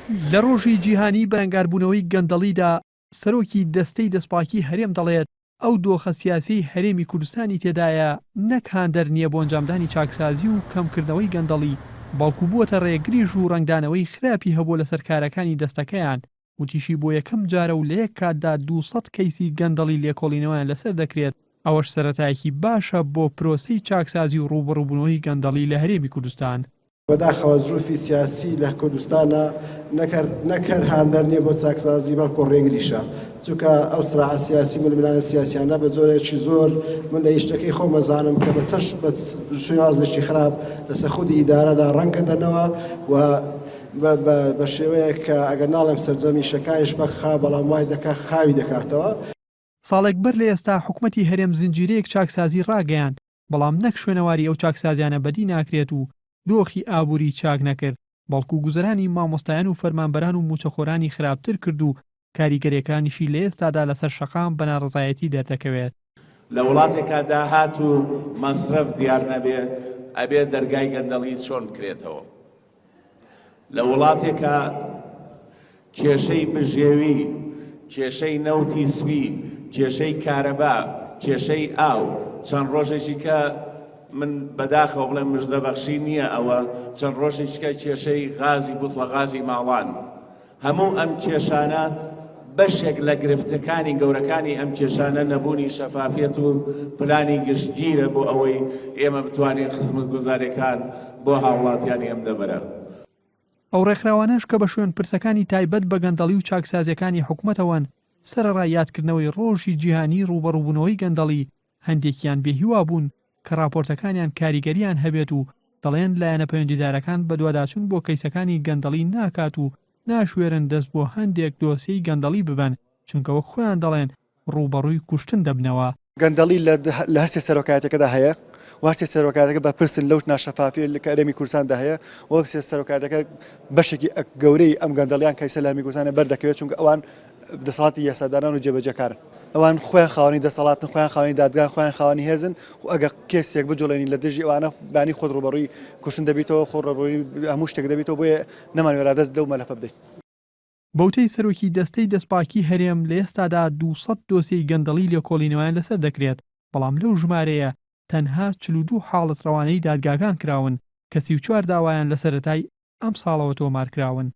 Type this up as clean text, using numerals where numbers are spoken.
لە ڕۆژی جیهانیی بەرەنگاربوونەوەی گەندەڵیدا، سەرۆکی دەستەی دەستپاکی هەرێم دەڵێت، ئەو دۆخە سیاسیەی هەرێمی کوردستانی تێدایە نەک هاندەر نییە بۆ ئەنجامدانی چاکسازی و کەمکردنەوەی گەندەڵی، بەڵکو بووەتە ڕێگریش و ڕەنگدانەوەی خراپی هەبووە لەسەر کارەکانی دەستەکەیان، وتیشی بۆ یەکەم جارە و لە یەک کاتدا 200 کەیسی گەندەڵی لێکۆڵینەوەیان لەسەر دەکرێت، ئەوەش سەرەتایەکی باشە بۆ پرۆسەی چاکسازی و ڕووبەڕووبوونەوەی گەندەڵی لە هەرێمی کوردستان. بەداخەوە زروفی سیاسی لە کوردستانا نەک هەر نەک هەر هاندەر نیە بۆ چاکسازی بەڵکو ڕێگریشە چونکە ئەو سراعە سیاسی ململانێ سیاسیانە بە جۆرێکی زۆر من لە ئیشتەکەی خۆم ئەزانم کە بە چەند بە شێوازێکی خراپ لەسەر خودی ئیدارەدا ڕەنگە دەنەوە و بە بە بە شێوەیەک کە ئەگەر ناڵێم سەرجەم ئیشەکانیش پەک خا بەڵام وای دەکا خاوی دەکاتەوە. ساڵێک بەر لە ئێستا حکومەتی هەرێم زنجیرەیەک چاکسازی ڕاگەیاند، بەڵام نەک شوێنەواری ئەو چاکسازیانە بەدی ناکرێت و دۆخی ئابووری چاک نەکرد، بەڵکو گوزەرانی مامۆستایان و فەرمانبەران و مووچەخۆرانی خراپتر کرد و کاریگەریەکانیشی لە ئێستادا لەسەر شەقام بە ناڕەزایەتی دەردەکەوێت. لە وڵاتێکا داهات و مەسرەف دیار نەبێ ئەبێ دەرگای گەندەڵی چۆن بکرێتەوە؟ لە وڵاتێکا کێشەی بژێوی، کێشەی نەوتی سپی، کێشەی کارەبا، کێشەی ئاو، چەند ڕۆژێکی کە من بەداخەوە بڵێم مژدەبەخشی نییە ئەوە، چەند ڕۆژێکی کە کێشەی غازی بوتڵە غازی ماڵان، هەموو ئەم کێشانە بەشێک لە گرفتەکانی گەورەکانی ئەم کێشانە نەبوونی شەفافیەت و پلانی گشتگیرە بۆ ئەوەی ئێمە بتوانین خزمەتگوزاریەکان بۆ هاوڵاتیانی ئەم دەڤەرە. ئەو ڕێکخراوانەش کە بە شوێن پرسەکانی تایبەت بە گەندەڵی و چاکسازیەکانی حکومەتەوەن، سەرەڕای یادکردنەوەی ڕۆژی جیهانیی ڕووبەڕووبوونەوەی گەندەڵی، هەندێکیان بێهیوا بوون کە ڕاپۆرتەکانیان کاریگەرییان هەبێت و دەڵێن لایەنە پەیوەندیدارەکان بەدواداچوون بۆ کەیسەکانی گەندەڵی ناکات و ناشوێرن دەست بۆ هەندێک دۆسیەی گەندەڵی ببەن، چونکە وەک خۆیان دەڵێن ڕووبەڕووی کوشتن دەبنەوە. گەندەڵی لە هەرسێ سەرۆکایەتیەکەدا هەیە و هەرسێ سەرۆکایەتەکە بەرپرسن لەو ناشەفافیە کە هەرێمی کوردستاندا هەیە و هەرسێ سەرۆکایەتەکە بەشێکی گەورەی ئەم گەندەڵیان کە ئیستا لە هەرێمی کوردستانە بەردەکەوێت چونکە ئەوان دەسەڵاتی یاسادانان و جێبەجێکارن ئەوان خۆیان خاوەنی دەسەڵاتن خۆیان خاوەنی دادگان خۆیان خاوەنی هێزن و ئەگەر کێسێک بجوڵێنی لە دژی ئەوانە بانی خۆت ڕووبەڕووی کوشتن دەبیتەوە خۆ ڕووبەڕووی هەموو شتێک دەبیتەوە بۆیە نەمانوێرا دەست لەو مەلەفە بدەین. بەوتەی سەرۆکی دەستەی دەستپاکی هەرێم لە ئێستادا 200 دۆسیەی گەندەڵی لێکۆڵینەوەیان لەسەر دەکرێت، بەڵام لەو ژمارەیە تەنها 42 حاڵەت ڕەوانەی دادگاکان کراون کە 34 داوایان لە سەرەتای ئەمساڵەوە تۆمارکراون.